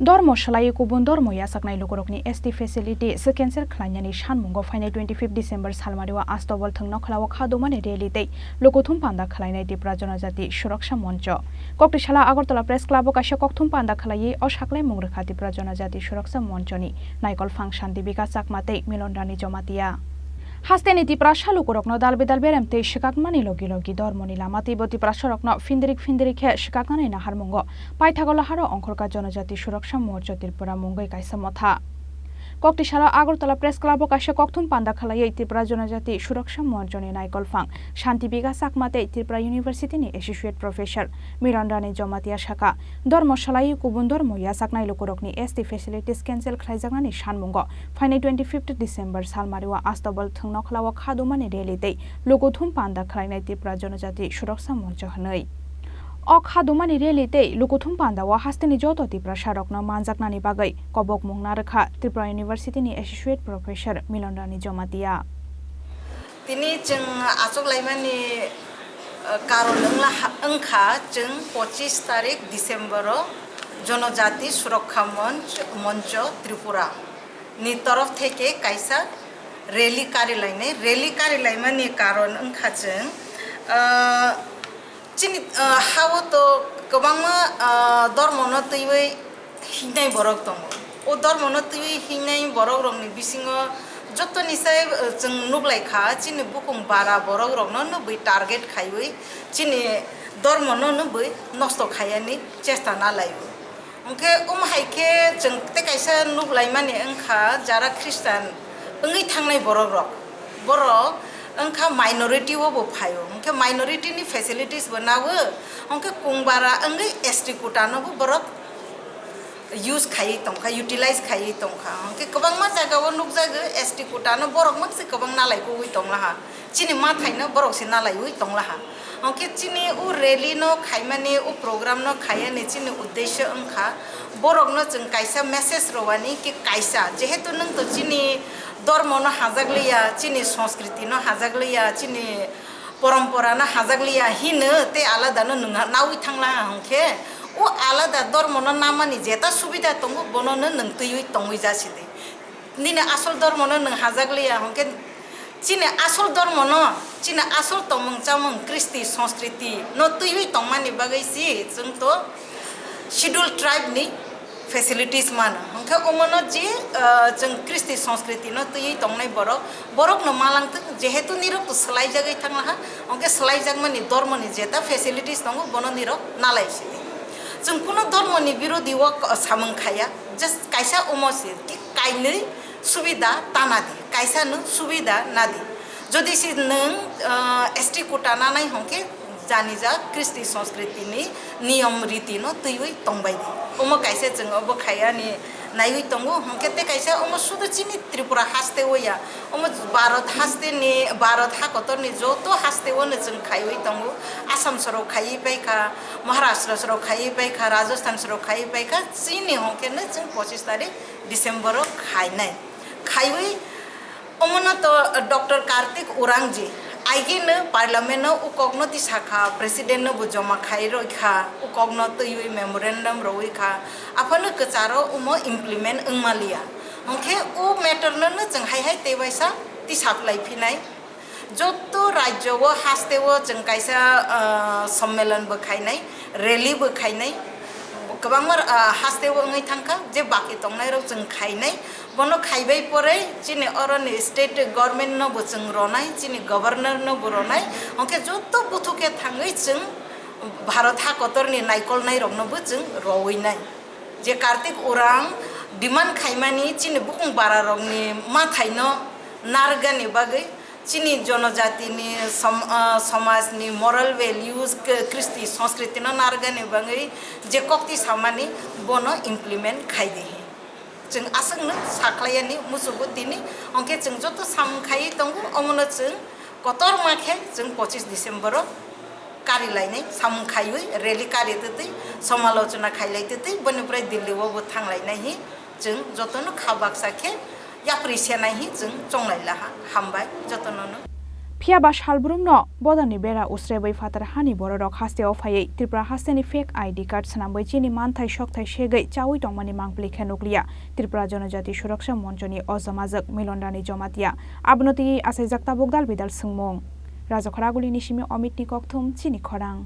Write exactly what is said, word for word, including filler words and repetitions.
Dormo swlaiwi kubun dormo yachaknai lukurokni S T facility cancel khlainani sanmungo phainai twenty fifth December salmario Astobol thwngno khlao kha dumani rally tei lukuthum panda khlainai Tipra Jonojati Suraksa Moncho. Koktisala Agartala Press Club o kaisa kokthum panda khlaiwi o saklaimung rwkha Tipra Jonojati Suraksa Monchoni naikolphang Shanti Bika Chakma tei Milon Rani Jomatia. Hasteni Tiprasa lukurokno dal bidal berem tei swkakmani logi logi dormoni lama teibo Tiprasarokno phindirik phindirik khe swkaknani naharmungo paithago laharo ongkhorkha Jonojati Suraksa Morcha Tripura mungwi kaisa motha. Koktisalo Agartala Press Club o kaisa kokthum panda khlaiwi Tripura Jonojati Suraksa Morchani naikolphang Shanti Bika Chakma tei Tripura University ni Associate Professor Miran Rani Jomatia saka, dormo swlaiwi kubun dormo yachaknai lukurokni S T facilities cancel khlaijaknani sanmungo phainai twenty fifth December salmario Astobol thwngno khlao kha dumani rally tei lukuthum panda khlainai Tripura Jonojati Suraksa Moncho hwnwi. O kha dumani rally tei lukuthum panda o hasteni joto Tiprasarokno manjaknani bagwi kobokmung narwkha Tripura University ni Associate Professor Milan Rani Jomatia. Tini chwng achuk laimani, eh, karon wngla ha-, wngkha chwng pochis tarik December o Jonojati Surakha Monch, Moncho Tripura ni torof theke kaisa rally karilainai. Rally karilaimani karon wngkha chwng, eh, chini, eh, ha-o to kwbangma, eh, dormono twiwi hingnai borok tongo. O dormono twiwi hingnai borokrokni bisingo jotoni sai, eh, chwng nuklaikha, chini bukung bara borokrokno nubui target khaiwi chini dormono nubui nosto khaiyani chesta nalaio. Hwnkhe omo hai khe chwng tei kaisa nuklaimani wngkha, jara Christian wngwi thangnai borokrok, borok wngkha minority o bo phaio, hwnkhe minority ni facilities bo nawo, hwnkhe kungbara wngwi S T quota no bo borok use khaiwi tongkha, utilize khaiwi tongkha, hwnkhe kwbangma jaga o nukjago S T quota no borok maksi kwbang nalai kuwi tonglaha, chini mathai no borok se nalaiwi tonglaha. Hwnkhe chini o rally no khaimani, o program no khaiyani chini uddesyo wngkha, borok no chwng kaisa message rwani ki kaisa, jehetu nwng to chini dormo no hajakliya, chini sanskriti no hajakliya, chini porompora no hajakliya hino tei alada no nwng nawi thangla hwnkhe, o alada dormo no namani jeta subida tongo bono no nwng twiwi tongwi jasidi. Nini asol dormo no nwng hajakliya hwnkhe, chini asol dormo no, chini asol tongmung chamung, kristi, sanskriti no twiwi tongmani bagwi si chwng to schedule tribe ni facilities mano. Hwnkhe omono je, ah, chwng kristi, sanskriti no twiwi tongnai borok, borok no malangthwk, jehetu nirok to swlaijagwi thanglaha, hwnkhe swlaijakmani dormo ni jeta facilities tongo bono nirok nalai si. Chwng kuno dormo ni birodi o samung khaya, just kaisa omo si, ki kainwi subida ta nadi, kaisa no subida nadi. Jodi se nwng, ah, S T quota nanai hwnkhe janijak kristi sanskriti ni niyom riti no twiwi tongbai di. Omo kaisa chwng obo khayani naiwi tongo, hwnkhe tei kaisa omo sudu chini Tripura haste o ya, omo Bharat haste ni, Bharat ha kotor ni joto haste o no chwng khaiwi tongo. Assam sorok khaiwi paikha, Maharashtra sorok khaiwi paikha, Rajasthan sorok khaiwi paikha, chini hwnkhe no chwng pochis tarik December o khainai. Khaiwi omono to Doctor Kartik Urangji aigeno parliament o ukokno tisakha, president no bo joma khai roikha, ukokno twiwi memorandum rowi kha, aphano kwcharo omo implement wngmaliya. Hwnkhe o matter no no chwng hai hai tei waisa tisaplai phinai. Joto rajyo o haste o chwng kaisa, ah, sommelon bo khainai, rally bo khainai, kwbangma, ah, haste o wngwi thangkha, je baki tongnairok chwng khainai. Bono khaibai pore chini oroni state government no bo chwng ronai, chini governor no bo ronai, hwnkhe joto buthu khe thangwi chwng Bharat ha kotorni naikolnairokno bo chwng rowinai. Je Kartik Urang demand khaimani chini bukung bararokni mathaino narwkgani bagwi, chini jonojatini som-, ah, somajni moral values, k-, kristi, sanskritino narwkgani bagwi je kokti samani bono implement khai di hi. Chwng aswkno sakhlaiyani muchungo tini, hwnkhe chwng joto samung khaiwi tongo, omono chwng kotorma khe chwng pochis December-o kari lainai, samung khaiwi rally kari twtwi, somalochona khailai twtwi, boni pore Delhi-o bo thanglainai hi chwng jotono kha baksa khe yapri senai hi chwng chonglai laha. Hambai jotonono. Phiya ba salbrumno bodolni bera usrebwi phatar hani bororok hasteo phaiwi Tripura hasteni fake I D card swnamwi chini manthai sokthai segwi chaui tongmani mangpili khe nukliya. Tripura Jonojati Suraksha Monchoni o jomajwk Milon Rani Jomatia. Abono twiwi achaijak tabuk dal bidal swngmung. Rajakhor Agulini simi Omitni kokthum chini khorang.